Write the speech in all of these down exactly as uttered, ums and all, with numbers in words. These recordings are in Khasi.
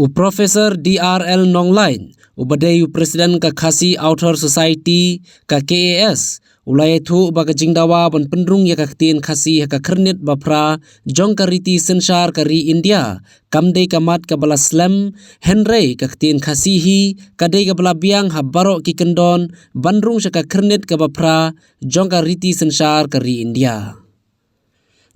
U Professor D R L Nonglait, uba dei u President ka Khasi Author Society, ka K A S, u la ïathuh ba ka jingdawa ban pynrung ïa ka ktien Khasi ha ka khyrnit ba phra jong ka riti synshar ka ri India kam dei ka mat kaba la slem, hynrei ka ktien Khasi hi ka dei kaba la biang ha baroh ki kyndon ban rung sha ka khyrnit kaba phra jong ka riti synshar ka ri India.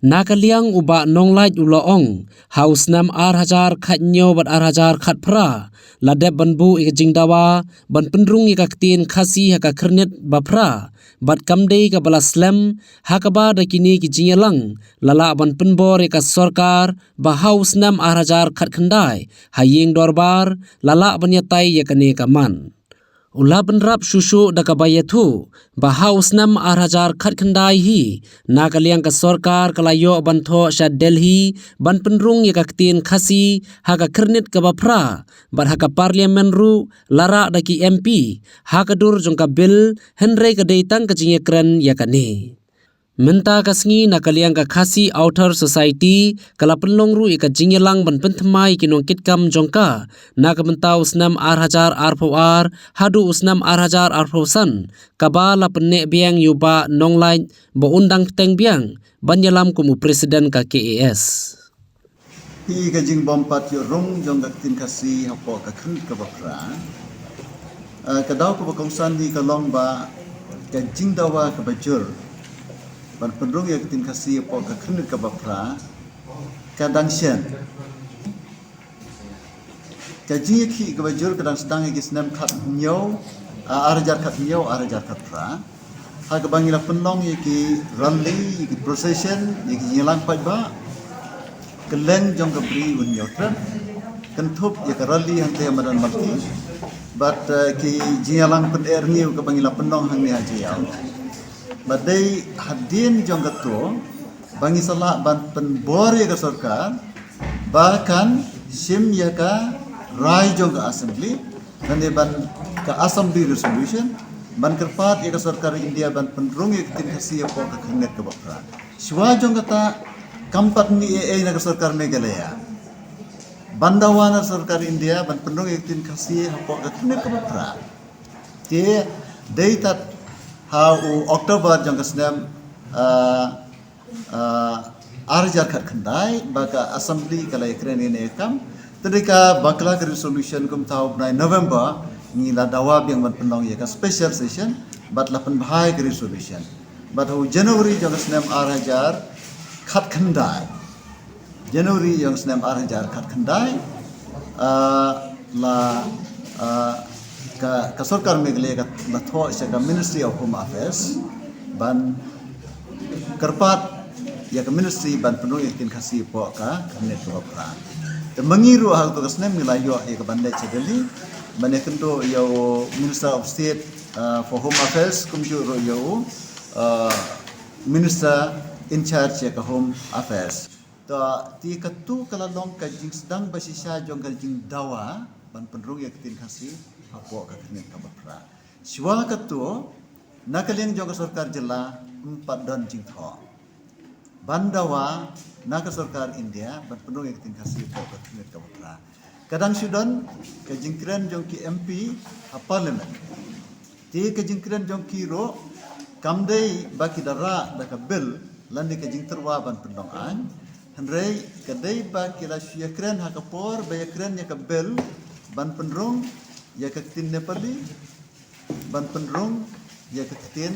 Na ka liang u Bah Nonglait u la ong, ha u snem ar hajar khathynñiew bad ar hajar khatphra la dep ban buh ïa ka jingdawa ban pynrung ïa ka ktien Khasi ha ka khyrnit ba phra bad kam dei kaba la slem, ha kaba da kine ki jingïalang la lah ban pynbor ïa ka sorkar ba ha u snem ar hajar khatkhyndai ha ïing dorbar la lah ban ïatai ïa kane ka mat. U la bynrap shuh shuh da kaba ïathuh ba ha u snem ar hajar khatkhyndai hi, na ka liang ka sorkar ka la ïoh ban thoh sha Delhi ban pynrung ïa ka ktien Khasi ha ka khyrnit kaba phra bad ha ka Parliament ruh la rah da ki M P ha ka dur jong ka Bill, hynrei ka dei tang ka jingïakren ïa kane. Mynta ka sngi na ka liang ka Khasi Author Society ka la pynlong ruh ïa ka jingïalang ban pynthymmai ïa ki nongkitkam jong ka na ka bynta u snem ar hajar arphew ar haduh u snem ar hajar arphew san, kaba la pynneh biang ïa u Bah Nonglait ba un dang bteng biang ban ïalam kum u President ka K A S. Hi ka jingbym pat ïoh rung jong ka ktien Khasi hapoh ka khyrnit kaba phra. Eh, ka daw kaba kongsan hi ka long ba ka jingdawa kaba jur ban pynrung ïa ka ktien Khasi hapoh ka khyrnit kaba phra ka dang shen. Ka jingïakhih kaba jur ka dang sdang ha ki snem khathynñiew, ah, ar hajar khathynñiew, ar hajar khatphra. Ha kaba ngi la pynlong ïa ki rally, ïa ki procession, ïa ki jingïalang paidbah. Kylleng jong ka bri un ïoh trep. Kynthup ïa ka rally hangtei ha Madan Malki. Bad, eh, ki jingïalang pyneh rngiew kaba ngi la pynlong hangne ha Jaïaw. Bad dei hadien jong kato ba ngi sa lah ban pynbor ïa ka sorkar ba kan shim ïa ka rai jong ka assembly, lane ban ka assembly resolution ban kyrpad ïa ka sorkar India ban pynrung ïa ka ktien Khasi hapoh ka khyrnit kaba phra. Shuwa jong kata kam pat mih ei ei na ka sorkar Meghalaya ban dawa na ka sorkar India ban pynrung ïa ka ktien Khasi hapoh ka khyrnit kaba phra. Te dei tad ha u October jong ka snem, ah, ah, ar hajar khatkhyndai ba ka assembly ka la ïakren ïa kane ka kam. Te dei ka bakla ka resolution kumta u bnai November ngi la dawa biang ban pynlong ïa ka special session bad la pynbha ïa ka resolution. Bad ha u January jong ka snem ar hajar khatkhyndai, January jong ka snem ar hajar khatkhyndai, ah, la, ah, ka, ka sorkar Meghalaya ka la thoh sha ka Ministry of Home Affairs ban kyrpad ïa ka ministry ban pynrung ïa ka ktien Khasi hapoh ka khyrnit kaba phra. Te ma ngi ruh ha kato ka snem ngi la ïoh ïa ka ban leit sha Delhi ban ïakynduh ïa u Minister of State, ah, for Home Affairs, kumjuh ruh ïa u, ah, Minister in charge ïa ka Home Affairs. Ta, te kato ka la long ka jingsdang ba shisha jong ka jingdawa ban pynrung ïa ka ktien Khasi hapoh ka khyrnit kaba phra. Shuwa kato, na ka liang jong ka sorkar jylla ym pat don jingthoh ban dawa na ka sorkar India ban pynrung ïa ka ktien Khasi hapoh ka khyrnit kaba phra. Ka dang shu don ka jingkren jong ki M P ha Parliament. Te ka jingkren jong ki ruh kam dei ba ki da rah da ka bill lane ka jingtyrwa ban pynlong aiñ. Hynrei ka dei ba ki la shu ïakren ha ka por ba ïakren ïa ka bill ban pynrung ïa ka ktien Nepali, ban pynrung ïa ka ktien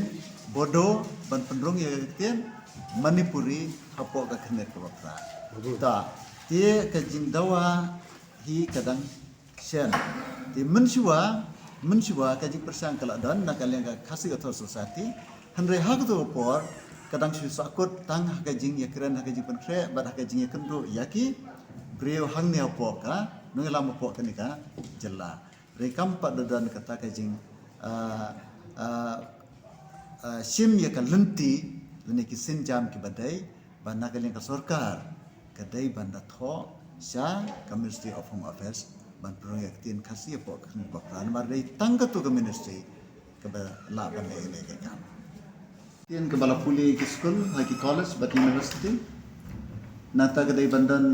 Bodo, ban pynrung ïa ka ktien Manipuri hapoh ka khyrnit kaba phra. Ta, te ka jingdawa hi ka dang shen. Te mynshuwa, mynshuwa ka jingpyrshang ka la don na ka liang ka Khasi Author Society. Hynrei ha kato ka por ka dang shu sahkut tang ha ka jingïakren, ha ka jingpynkhreh bad ha ka jingïakynduh ïa ki briew hangne hapoh ka nongïalam hapoh kane ka jylla. Hynrei kam pat da don kata ka jing, ah, ah, ah, shim ïa ka lynti lane ki sienjam kiba dei ba na ka liang ka sorkar ka dei ban da thoh sha ka Ministry of Home Affairs ban pynrung ïa ka ktien Khasi hapoh ka khyrnit kaba phra. Namar dei tang kato ka ministry kaba lah ban leh ïa kane ka kam. Ktien kaba la pule ki skul ha ki college bad university. Nangta ka dei ban don,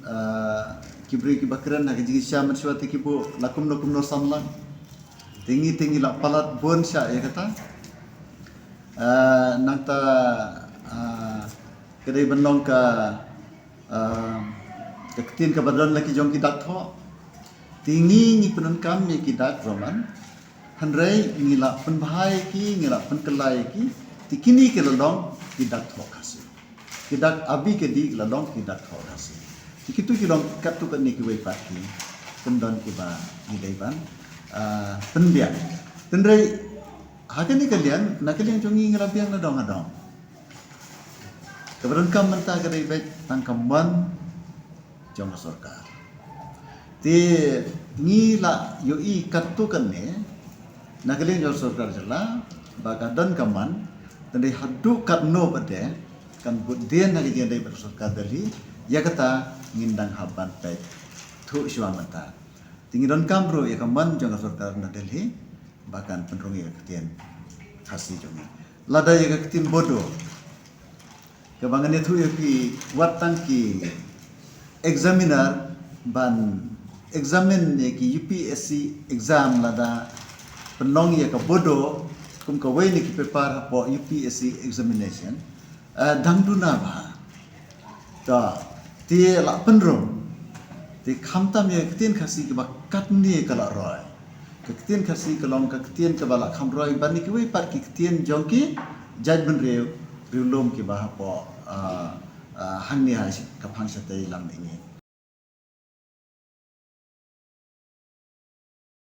ah, ki briew kiba kren ha ka jingshisha mynshuwa te ki buh la kumno kumno samla. Te ngi te ngi la palat bun sha ïa kata. Ah, nangta, ah, ka dei ban long ka, ah, ka ktien kaba don la ki jong ki dak thoh. Te ngi ngi pyndonkam ïa ki dak Roman. Hynrei ngi la pynbha ïa ki, ngi la pynkylla ïa ki. Te kine ki la long ki dak thoh Khasi. Ki dak abei ka dih ki la long ki dak thoh Khasi. Te kitu ki long katto katne kiwei pat ki kyndon kiba ngi dei ban, ah, pynbiang. Hynrei ha kane ka liang, na ka liang jong ngi ngi la biang na dong ha dong. Kaba donkam mynta ka dei beit tang ka mon jong ka sorkar. Te ngi la ïohi katto katne na ka liang jong ka sorkar jylla ba ka don ka mon, te dei haduh katno pat de kan bud dien na ka jingdei bad ka sorkar Delhi, ïa kata ngin dang hap ban peit thuh shuwa mynta. Te ngi donkam ruh ïa ka mon jong ka sorkar na Delhi ba kan pynrung ïa ka ktien Khasi jong ngi. Lada ïa ka ktien Bodo kaba ngan ïathuh ïa phi, wat tang ki examiner ban examine ïa ki U P S C exam, lada pynlong ïa ka Bodo kum kawei na ki paper hapoh U P S C examination, eh, dang duna bha. To, te la pynrung. Te khamtam ïa ka ktien Khasi kaba katne ka la roi. Ka ktien Khasi ka long ka ktien kaba la kham roi ban ïa kiwei pat ki ktien jong ki jaitbynriew riewlum kiba hapoh, ah, ah, hangne ha ka phang shatei lam ine.